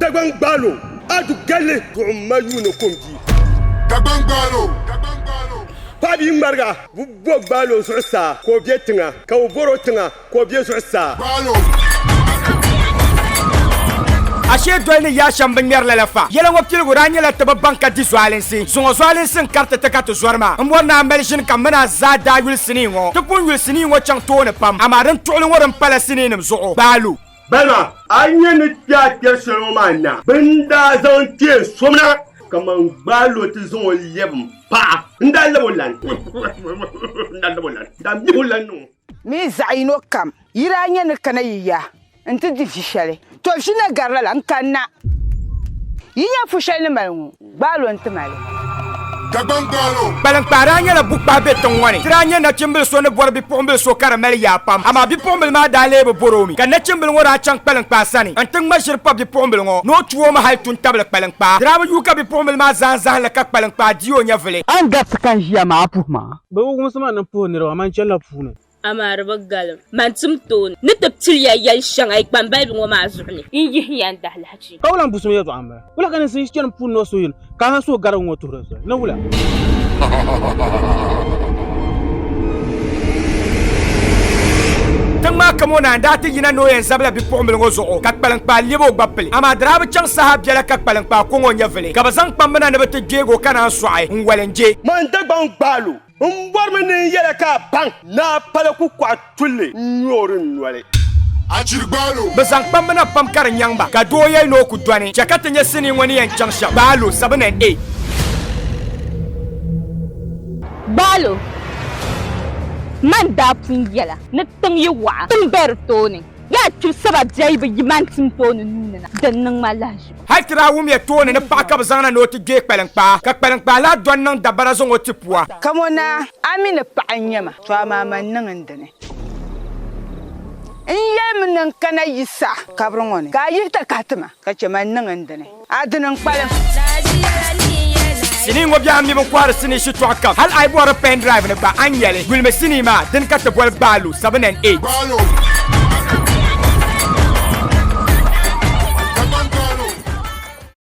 Dagbaŋ gbaalo, a du galli duɣim ma yuuni kum bia. Dagbaŋ gbaalo. Paɣa bia ŋmariga, bɛ bo gbaalo zuɣusaa ka o be tiŋa, ka bɛ bɔr o tiŋa ka o be zuɣusaa. Gbaalo. Ashee doli ni yaa shɛm bi ŋmɛri lala fa. Yɛla ŋɔ piligu daa nyɛla ti bi baŋ ka di zualinsi. Zuŋɔ zualinsi n-kariti ti ka ti zɔri maa. M bɔri ni a mali ʒini ka m mini a zaa daa yuli sinii ŋɔ. Ti pun yuli sinii ŋɔ chaŋ tooni pam, amaa din tuɣili ŋɔ din pala siniinim zuɣu. Gbaalu. Balima, a yi nya ni kpe a kpɛri shɛli ŋɔ maa na, bɛ ni daa zaŋ n kpee so na kaman gbaalo ti zaŋ o lɛbi m paɣa. N daa lab o lan. N daa lab o lan. N daa mihi o lan niŋ o. Mi zaɣ yino kam yi daa nya ni kana yi ya nti di vi shɛli, tɔ vi na gari lala n-kanna. Yi nya fu shɛli ni mali ŋɔ, gbaalo nti mali. Dagbaŋ gbaalo. Kpaliŋkpaa daa nyɛla bukpahi be tiŋ ŋɔ ni. Ti daa nya nachimbili so ni bɔri bipuɣimbili so ka di mali yaa pam. Amaa bipuɣimbili maa daa lee bi bɔri o mi. Ka nachimbili ŋɔ daa chaŋ kpaliŋkpaa sani nti ŋma ʒiri pa bipuɣimbili ŋɔ ni o tu o mi hali tu n-tabili kpaliŋkpaa. Di daa bi yuui ka bipuɣimbili maa zaa n-zahim li ka kpaliŋkpaa di o nyɛvili. A ni garisi ka n ʒiya maa, a puhi ma? Bɛ bi wumsi ma ni m puhi niriba, man chanila puuni. Amaa di bi galim. Man tim tooni ni ti pili ya yɛl shɛŋa yi kpambaliba ŋɔ maa zuɣu ni n-yihi ya n dahilahichi. Ka wula m-busim yɛtɔɣa m-bala? Wula ka ninsal yi chani puuni ni o suhu yini, ka a lan suhu garigi ŋɔ tuhiri soli? Ni wula? Tiŋ maa kam o naa n-daa ti yina ni o yɛn zabila bipuɣimbila ŋɔ zuɣu, ka kpaliŋkpaa lɛbi o gba pili. Amaa di daa bi chaŋ saha biɛla ka kpaliŋkpaa kɔŋ o nyɛvili, ka bɛ zaŋ kpamba na ni bɛ ti gbeeg o ka naan sɔɣi n-wali n-je. Man Dagbaŋ gbaal o. M bɔrimi ni n yɛla ka a baŋ ni a pala kukɔɣu tulli n-nyoori n noli. Achiri gbaal o. Bɛ zaŋ kpamba na pam ka di nyaŋ ba, ka doo yɛli ni o ku dɔni. Chɛ ka ti nya sinii ŋɔ ni yɛn chaŋ shɛm. Gbaal o, 7 and 8. Gbaal o, Man daa pun yɛla ni tiŋ yi waɣa, tiŋ be di tooni. Yaa kpib saba biɛyi bi yi man tim tooni nuu ni na, din niŋ ma lahiʒibu. Hal ti daa wumya tooni ni paɣa ka bɛ zaŋ na ni o ti gbeei kpaliŋkpaa, ka kpaliŋkpaa laa dɔni niŋ dabara zaŋ o ti pua. Kamona, a mi ni paɣa n-nyɛ ma, to amaa man niŋ n dini. N yɛlimi ni n kana yi saha kabiri ŋɔ ni, ka a yihi takahi ti ma, ka chɛ ma n niŋ n dini. A dini n-kpalim. Sinii ŋɔ biɛhi mi bi kɔhiri sinii shitɔɣu kam, hal a yi bɔri pen drive ni gba a ni nya li. Yulimi sinii maa, dini ka ti boli Gbaalu, 7 and 8. Gbaalu.